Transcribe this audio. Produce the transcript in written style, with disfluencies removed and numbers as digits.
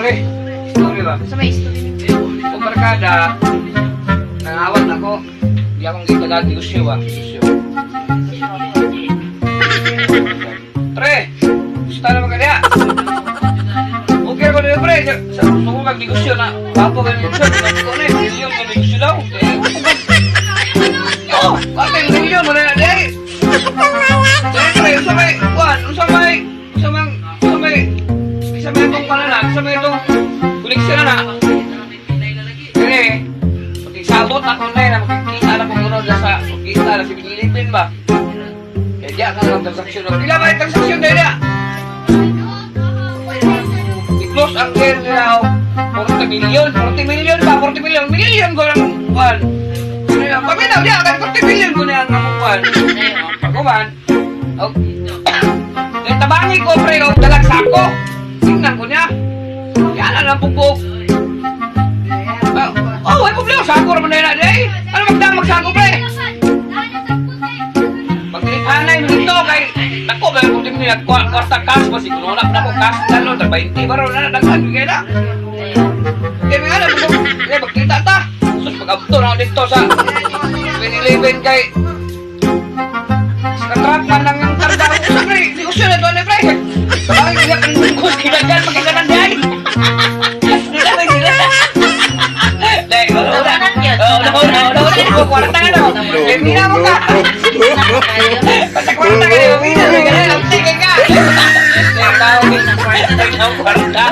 Pre. Story ba? Sa may story ninyo. Kung barkada, nangawat na ko. Di akong gitagal negosyo ba? Negosyo. Pre, gusto na magkaya. Okay ko na pre, sa gusto ko magnegosyo na. Papo ka negosyo, sabi ko na eh, milyon ka negosyo daw. Oh, bakit milyon mo na yan, eh? Pre, unsa may, kuan, unsa may itong panana, unsa may itong koneksyon na na. Kaya, pakisabot ako na yun, makikita na kung ano sa, makikita na si Pilipin ba? Kaya diya ka ng transaksyon. Pila ba yung transaksyon na diya? I-close ang deal nila, 40 million, 40 million ba? 40 million, million ko lang, kuan. Ano yan? Paminaw diya, kaya 40 million ko na yan ang kuan. Pagkuman, oh, eh, tabangi ko, pre, oh, dalag sako. Tingnan ko niya. Yan na lang bugok. Ah, oh, ay problema. Sako naman na yun, eh. Ano magdamag sako, pre? Pagkilitanay mo dito, kay nako, ba, kung tingin niya, kwarta cash ba, siguro na ko cash, dalo, 20, baro, na, daghan, bigay na. Eh, may alam, eh, magkita ta. Sus, pag-abto na ako dito sa 2011 kay sa truck man lang ang karga ko sa pre. Negosyo na ito, ano, pre? Sabagay, nila kang bungkus, kinagan, magkita ng diay. Nila, may nila. Dahil, wala, wala. Oh, wala, wala, wala, wala. Kwarta ka na. Eh, mina mo ka. Basta kwarta ka na, mina mo ka. Tingin ka. Dahil, tao, kwarta.